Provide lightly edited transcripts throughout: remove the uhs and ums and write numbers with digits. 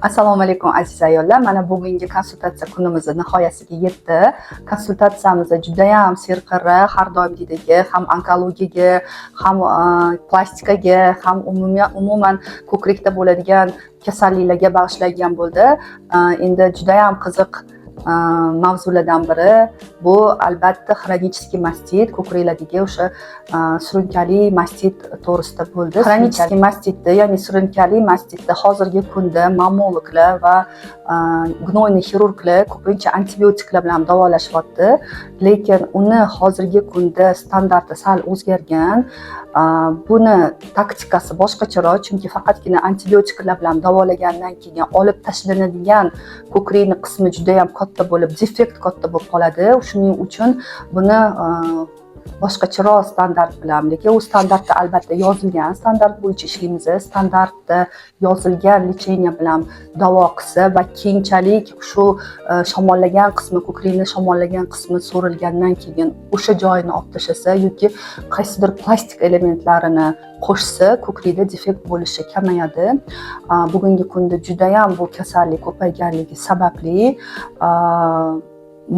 Assalomu alaykum, aziz ayollar. Mana bugungi konsultatsiya kunimiz nihoyasiga yetdi. Konsultatsiyamiz judayam serqirra, har doimgidek ham onkologiyaga, ham plastikaga, ham umuman ko'krakda bo'ladigan kasalliklarga bag'ishlangan bo'ldi. Endi judayam qiziq mavzulardan biri bu, albatta, хронический mastit, ko'kraklardagi o'sha surunkali mastit to'g'risida bo'ldi. Хронический mastitni, ya'ni surunkali mastitni hozirgi kunda mammologlar va гнойный xirurglar ko'pincha antibiotiklar bilan davolashyapti, lekin uni hozirgi kunda standarti sal o'zgargan. Buni taktikasi boshqacharoq, chunki faqatgina antibiotiklar bilan davolagandan keyin olib tashlanadigan ko'krakni qismi judayam katta bo'lib, defekt katta bo'lib qoladi. Shuning uchun buni boshqacharoq standart bilan, lekin u standartda albatta yozilgan standart bo'yicha ishlaymiz. Standartda yozilgan лечение bilan davo qilsa va keyinchalik shu shamollagan qismi, ko'krakni shamollagan qismi so'rilgandan keyin o'sha joyini olib tashlasa yoki qaysidir plastik elementlarini qo'shsa, ko'krakda defekt bo'lishi kamayadi. Bugungi kunda judayam bu kasallik ko'payganligi sababli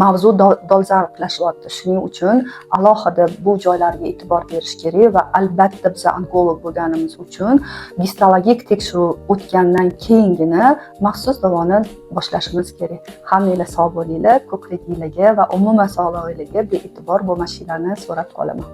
mavzu dolzarblashyapti. Shuning uchun alohida bu joylarga e'tibor berish kerak va albatta biz onkolog bo'lganimiz uchun gistologik tekshiruv o'tgandan keyingina maxsus davoni boshlashimiz kerak. Hammanglar sog' bo'linglar, ko'kraginglarga va umuman sog'lig'inglarga bee'tibor bo'lmasliklarini so'rab qolaman.